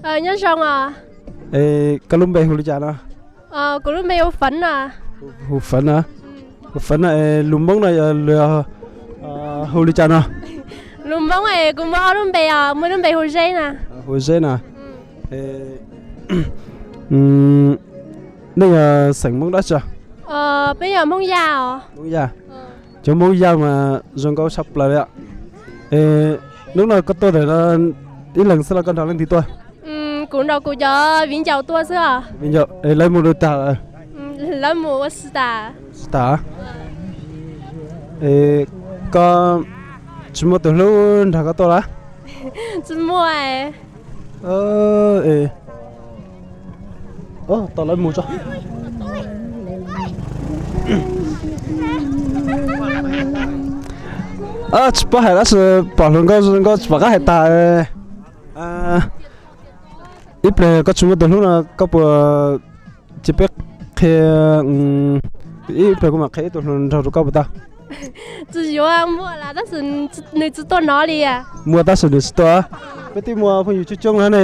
Nyob zoo os. Es koj lub npe hu li cas no? Kuv lub npe hu Fev no. Hu Fev no. Hu Fev no es lus Hmoob no yog hu li cas no? Lus Hmoob es kuv muaj ob lub npe os, muaj lub npe hu Zeb na. Hu Zeb na. Nej yog xeem Hmoob dab tsi? Peb yog Hmoob Yaj os. Hmoob Yaj. Cov Hmoob Yaj mas zoo nkauj tshaj plaws li. Es hnub no koj tuaj ntawm no ib leeg xwb los koj nrog leej twg tuaj? Kuv nrog kuv cov viv ncaus tuaj xwb os. Viv ncaus, es lawv mus dua tag? Lawv mus ua si tas. Si tas. Es koj tsis muaj tus hlub nrog koj tuaj los? Tsis muaj. Tos lawv mus tso. Tsis paub hais tab sis pom hluas nkauj zoo nkauj tsis pom qab hais tag. Ib pliag koj tsis muaj tus hlub no koj puas, cia peb qhia, ib pliag kuv mam qhia ib tug hluas nraug rau koj puas tau? Tsis yuav, muaj lawm tab sis nws tsis tuaj no li. Muaj tab sis nws tsis tuaj. Peb twb muaj phooj ywg coob coob na ne.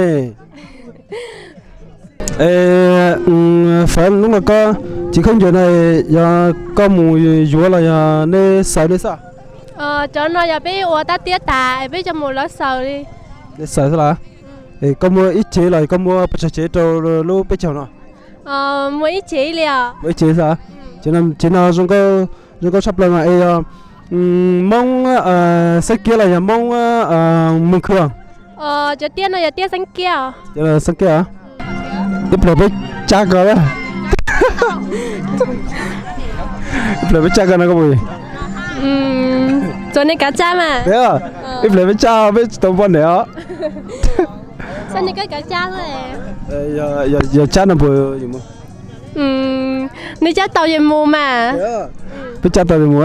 Es Fev, hnub no koj cev khaub ncaws no yog koj mus yuav los yog nej xaws nej xwb? Cov no yog peb ua tab tiab tas peb coj mus lawv xaws li. Nej xaws xwb los? Es koj muaj ib cev los koj muaj pes tsawg cev rau lub peb caug no? Muaj ib cev li os. Muaj ib cev xwb. Ces no zoo nkauj tshaj plaws mas es yog Hmoob Xeeb Kiab los yog Hmoob Moos Khw? Cov tiab no yog tiab Xeeb Kiab os. Xeeb Kiab. Ib pliag peb cab koj, ib pliag peb cab koj no koj puas? Txawm nej kav cab mas. Ib pliag peb cab peb tsis tau npoj niam os. Yog cab no puas? Nej cab tau ces mus mas. Peb cab tau ces mus.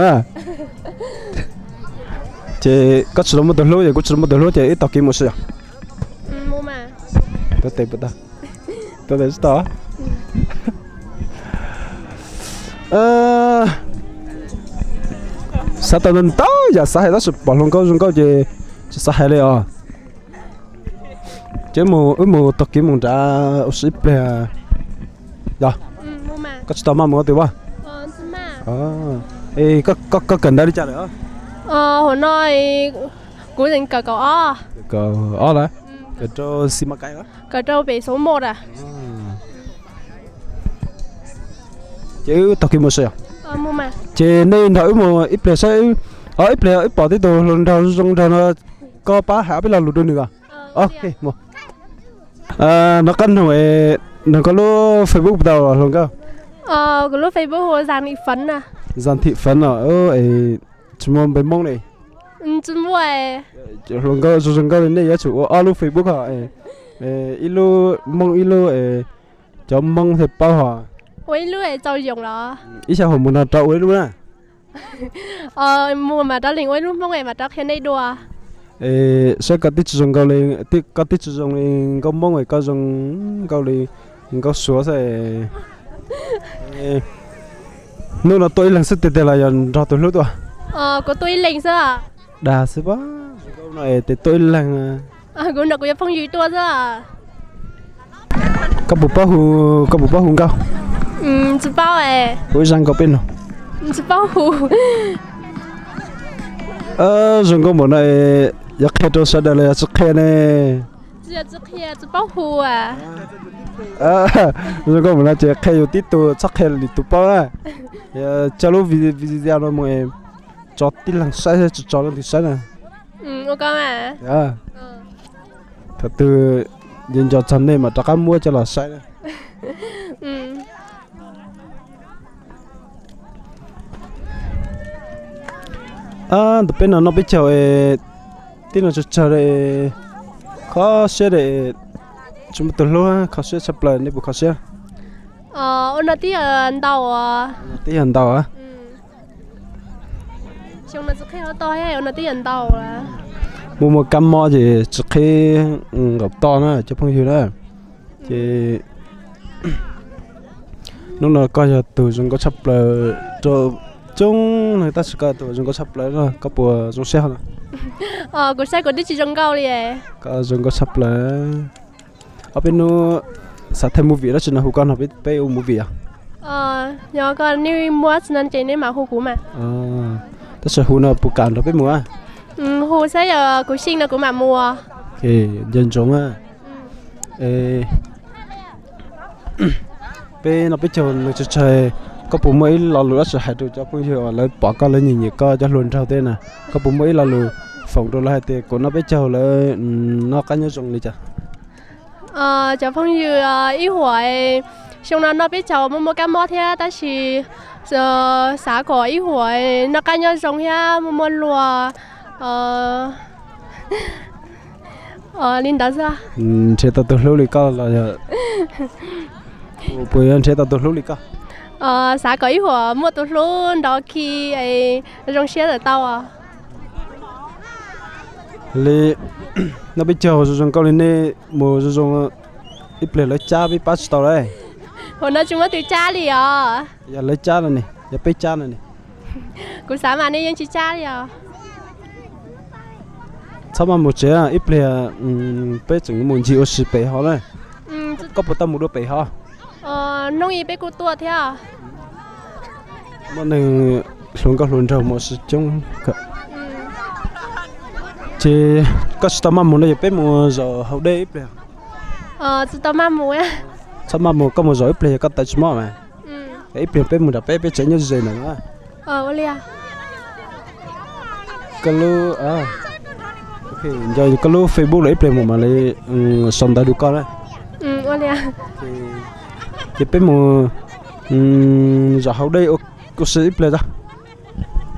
Ces koj tsis tau muaj tus hlub ces kuv tsis tau muaj tus hlub ces wb taug kev mus seb yog. Tus tes puas tau? Tus tes tsis tau. Xav tau ntau ntau yam xav hais tab sis pom hluas nkauj zoo nkauj ces tsis xav hais li os. Ces wb mus taug kev mus nrad ua si ib pliag. Yog koj tsis tau maj mus ua twg pab? Es koj kawm ntawv li cas lawm? Hauv no kuv kawm kaum ob. Kaum ob lawm. Kawm rau xi mas kais? Kawm rau pem Xov Mos a. Ces wb taug kev mus seb yog. Ces nej nrog wb mus ib pliag saib, ib pliag wb pom tib tug hluas nraug zoo nraug no, koj pab hais ob peb lo lus rau nws os. Ok, mus. Nov qab noog, noog koj lub Facebook puas tau hluas nkauj? Kuv lub Facebook hu Zam Thim Fev na. Zam Thim Fev no, tsis muaj npe Hmoob li. Tsis muaj. Hluas nkauj zoo zoo nkauj li nej yuav tsum ua ob lub Facebook os. Ib lub Hmoob ib lub, cov Hmoob thiaj paub hos. Ua ib lub txaus yoos los? Ib xya hauv mus no rov ua ib lub na. Mus mas rov lees ua ib lub Hmoob es mas rov qhia nej dua. Saib koj twb tsis zoo nkauj li, koj twb tsis zoo li nkauj Hmoob es koj zoo nkauj li nkauj Suav xwb. Hnub no tuaj ib leeg xwb tiag tiag los yog nrog tus hlub tuaj? Kuv tuaj ib leeg xwb. Dag xwb pab, zoo nkauj no es tes tuaj ib leeg. Kuv nrog kuv cov phooj ywg tuaj xwb. Koj puas paub hu, koj puas paub hu nkauj? Tsis paub. Hu ib zaj nkauj peb noog. Tsis paub hu. Zoo nkauj npaum no es yuav qhia rau sawv daws los yog tsis qhia ne? Tsis yog tsis qhia, tsis paub hu. Zoo nkauj npaum no ces qhia yus tib tug, txhob qhia lwm tus paub na. Coj lub video no mus es tso tib leeg saib, tsis tso leej twg saib na. Thaum twg nco txog nej mas rov qab muab coj los saib. Ntawm peb no noj peb caug, tib no tsawg tsawg, kho siab, tsis muaj tus hlub, kho siab tshaj plaws, nej puas kho siab? Ua no twb yog ntau. Twb yog ntau. Mus muag kab mob ces tsis qhib nqaum toj na cov phooj ywg na. Ces hnub no koj yog tus zoo nkauj tshaj plaws rau coob neeg tab sis koj yog tus zoo nkauj tshaj plaws no, koj puas zoo siab no? Kuv saib kuv twb tsis zoo nkauj li. Koj zoo nkauj tshaj plaws. Ob peb hnub xav thaij movie dab tsi no hu koj no peb ua movie os. Yog koj nej muab txiv no ces nej mam hu kuv mas. Tab sis hu no puas kam nrog peb mus? Hu saib yog kuv xyeej no kuv mam mus. Nco ntsoov. Peb no peb caug nws tsawg tsawg, koj puas muaj ib lo lus dab tsi hais rau cov phooj ywg uas lawv pom koj lawv nyiam nyiam koj cov hluas nraug tej na? Koj puas muaj ib lo lus foom rau lawv hais tias kuv no peb caug lawv noj qab nyob zoo li cas? Cov phooj ywg, ib huam xyoo no noj peb caug muaj muaj kab mob thiab tab sis xav kom ib huam noj qab nyob zoo thiab muaj muaj luag li ntawd xwb. Nrhiav tau tus hlub li koj los yog? Puas yog nrhiav tau tus hlub li koj? Xav kom ib huam muaj tus hlub nrov khi zoo siab tawm tau. Li noj peb caug zoo zoo nkauj li nej mus zoo zoo, ib pliag lawv cab peb pab tsis tau lauj. Huam no tsis muaj tus cab li os. Yog lawv cab no ne, yog peb cab no ne? Kuv xav mas nej yeej tsis cab li os. Txhob maj mus tsev, ib pliag peb tseem mus ncig ua si pem hov na. Koj puas tau mus dua pem hov? Hnub ib peb kuj tuaj thiab. Muaj neeg hluas nkauj hluas nraug mus ua si coob. Ces koj tsis tau maj mus no yog peb mus zaum haus dej ib pliag. Tsis tau maj mus. Txhob maj mus, koj mus zaum ib pliag yog koj tawv tsis mob mas. Ib pliag peb mus nram peb peb tsev nyob ze ntawm no. Koj lub, nco koj lub Facebook los ib pliag mus mam li sau ntawv rau koj na. Ces peb mus zaum haus dej ua si ib pliag tso.